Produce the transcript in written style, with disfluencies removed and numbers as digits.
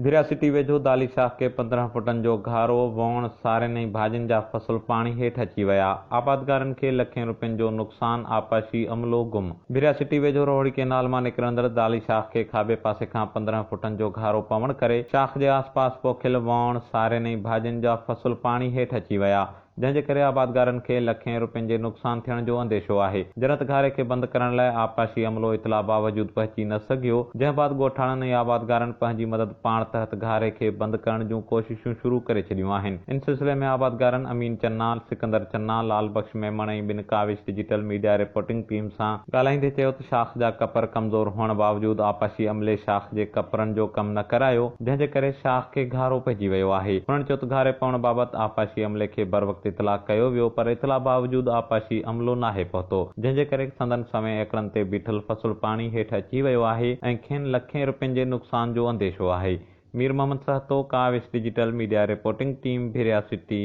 ڀريا city ويجهو Dali شاخ کي 15 فوٽن جو گهارو، ووڻ، سارين ۽ ڀاڄين جا فصل پاڻي هيٺ اچي ويا، آبادگارن کي لکين روپين جو نقصان، آبپاشي عملو گم. ڀريا سٽي ويجهو روهڙي ڪئنال مان نڪرندڙ دالي شاخ کي کاٻي پاسي کان 15 فوٽن جو گهارو پوڻ ڪري شاخ جي آسپاس پوکيل ووڻ، سارين ۽ ڀاڄين جا فصل پاڻي هيٺ اچي ويا. جنهن جي ڪري آبادگارن کي لکين روپين جي نقصان ٿيڻ جو انديشو آهي. جڏهن ته گهاري کي بند ڪرڻ لاء آبپاشي عملو اطلاع باوجود پهچي نه سگهيو، جنهن بعد ڳوٺاڻن ۽ آبادگارن پنهنجي مدد پاڻ تحت گهاري کي بند ڪرڻ جون ڪوششون شروع ڪري ڇڏيون آهن. ان سلسلي ۾ آبادگارن امين چنا، سڪندر چنا، لال بخش ميمڻ ۽ ٻن ڪاوش ڊجيٽل ميڊيا رپورٽنگ ٽيم سان ڳالهائيندي چيو ته شاخ جا ڪپر ڪمزور هئڻ باوجود آبپاشي عملي شاخ جي ڪپرن جو ڪم نه ڪرايو، جنهن جي ڪري شاخ کي گهارو پئجي ويو آهي. هنن چيو ته گهاري پوڻ بابت آبپاشي عملي کي بروقت اطلاع ڪيو ويو پر اطلاع باوجود آبپاشي عملو ناهي پهتو، جنهن جي ڪري سندن سوين ايڪڙن تي بيٺل فصل پاڻي هيٺ اچي ويو آهي ۽ کين لکين روپين جي نقصان جو انديشو آهي. Mir Muhammad Sahito, Kawish digital media reporting team, Bhiria city.